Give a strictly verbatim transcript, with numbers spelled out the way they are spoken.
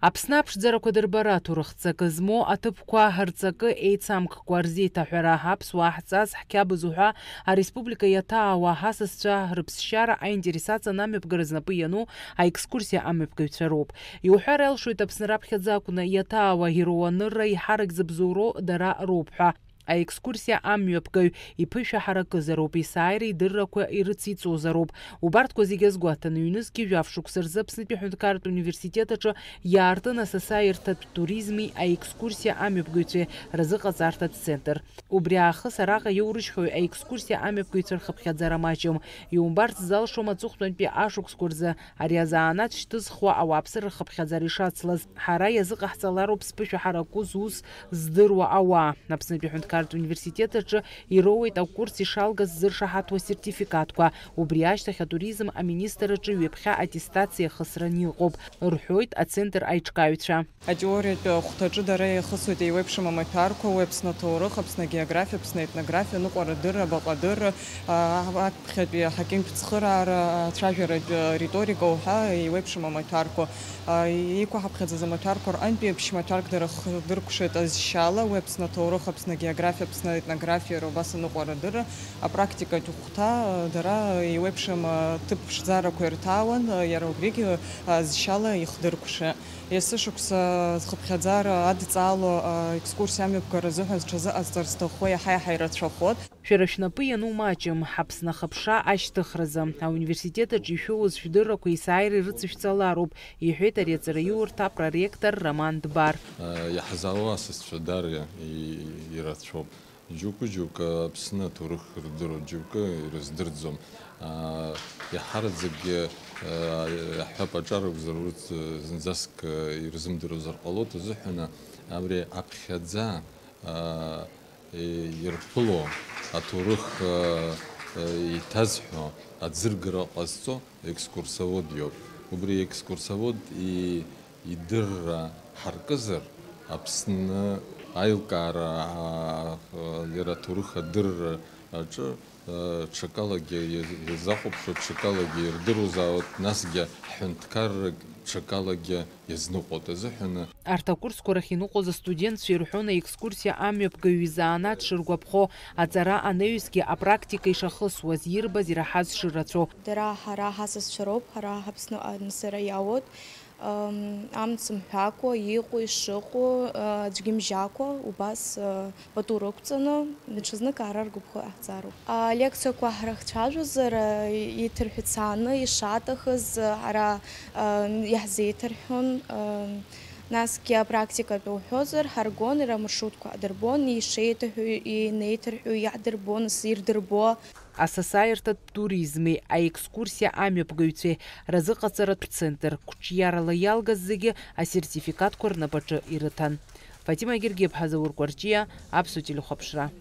Аԥсны аԥшӡарақәа дырбара, аҭоурых ҵакы змоу аҭыԥқәа рҵакы еицамккәа рзеиҭаҳәара, аԥсуаа ҳҵас ҳқьабз уҳәа, ареспублика иаҭаауа ҳасасцәа рыԥсшьара аинтерес аҵан амҩаԥгара знапы иану аекскурсиа амҩаԥгаҩцәа роуп. Иуҳәар алшоит, Аԥсны раԥхьаӡа акәны иаҭаауа ироуа анырра еиҳарак зыбзоуроу дара роуп ҳәа. Аекскурсиа амҩаԥгаҩ иԥышәа ҳаракызароуп, есааира идыррақәа ирыциҵозароуп. Убарҭқәа зегьы азгәаҭаны, ҩнызқьи жәаф шықәса рзы Аԥснытәи аҳәынҭқарратә университет аҿы иаартын асасааирҭатә туризми аекскурсиа амҩаԥгаҩцәеи разыҟаҵарҭатә центр. Убри аахыс араҟа иоурыжьхьоу аекскурсиа амҩаԥгаҩцәа рхыԥхьаӡара маҷым. Иумбарц залшом аҵыхәтәантәи ашықәсқәа рзы ари азанааҭ шьҭызхуа ауааԥсыра рхыԥхьаӡара ишацлаз. Ҳара иазыҟаҳҵалароуп зԥышәа ҳараку зус здыруа ауаа. Аԥснытәи аҳәынҭқарратә университет аҿы ироуеит акурс ишалгаз ззыршаҳаҭуа асертификатқәа. Убри ашьҭахь атуризм аминистрраҿы ҩаԥхьа аттестациа ахысран иҟоуп, рҳәоит ацентр аиҿкааҩцәа. Атеориатә ахәҭаҿы дара еихысуеит еиуеиԥшым амаҭәарқәа, уи Аԥсны аҭоурых, Аԥсны агеографиа, Аԥсны аетнографиа, аныҟәара адырра, абаҟа адырра, а, актәи аԥхьатәи аҳақьымтә цхыраара, ацәажәаратә риторика уҳәа еиуеиԥшым амаҭәарқәа. А, иқәаҳаԥхьаӡаз амаҭәарқәа рҟынтәи ԥшьмаҭәарк дара хдыркәшеит азшьала, уи Аԥсны аҭоурых, Аԥсны агеографиа, Аԥсны аетнографиа, иара убас аныҟәара адырра, апрактикатә хәҭа, а, дара еиуеиԥшым, а, ҭыԥ ԥшӡарақәа ирҭаауан, а, иара убригь, а, азшьала ихдыркәшеит. Есышықәса зхыԥхьаӡара адҵаало, а, екскурсиа амҩаԥгара азыҳәан зҽазыҟазҵар зҭаху иаҳа-иаҳа ирацәахоит. Шәара шәнапы иану маҷым, ҳаԥсны ахыԥша ашьҭыхразы. Ауниверситет аҿы ишәоуз шәдыррақәа есааира ирыцышәҵалароуп, иҳәеит ари аҵараиурҭа апроректор Роман Дбар. Иаҳзаауа асасцәа даара и-, ирацәоуп. Џьоукы-џьоукы Аԥсны аҭоурых рдыруеит, џьоукы ирыздырӡом. Иаҳараӡакгьы, иаҳҳәап, аҿар акәзар, урҭ зынӡаск ирзымдыруазар ҟалоит азыҳәан, абри аԥхьаӡа ирԥыло аҭоурых еиҭазҳәо аӡыргара ҟазҵо екскурсовод иоуп. Убри аекскурсовод и-, идырра ҳаркызар, Аԥсны аилкаара, а, иара аҭоурых адырра аҿы, а, ҽакалагьы иаз-, иазахәаԥшуа, ҽакалагьы ирдыруазаауеит, насгьы ҳҳәынҭқаррак ҽакалагьы иазныҟәоит азыҳәан. Арҭ акурсқәа рахь иныҟәоз астудентцәа ирҳәон аекскурсиа амҩаԥгаҩ изанааҭ шыргәаԥхо, аҵара анаҩсгьы апрактика ишахысуаз, ирбаз, ираҳаз шырацәоу. Дара ҳара ҳасасцәа роуп, ҳара Аԥсныҟа анысыра иалоуп. Ам, амц мҳәакәа, иҟоу, ишыҟоу, а, аӡәгьы мжьакәа, убас, а, пату рықәҵаны, даҽазнык ара ргәаԥхо иҟаҳҵароуп. Алекциақәа ҳрыхцәажәозар, а, иҭырҳәцааны ишаҭахыз, а, ара, а, иаҳзеиҭарҳәон, а, насгьы апрактикатәы уҳәозар, ҳаргон, иара амаршрутқәа ҳдырбон, ишеиҭаҳәо, инеиҭарҳәо иаҳдырбон, ас ирдырбо. Асасааирҭатә туризми аекскурсиа амҩаԥгаҩцәеи разыҟаҵаратә центр қәҿиарала иалгаз зегьы асертификатқәа рнапаҿы ирыҭан. Фатима Гергиаԥҳа, Заур Кәарҷиа, Аԥсуа телехәаԥшра.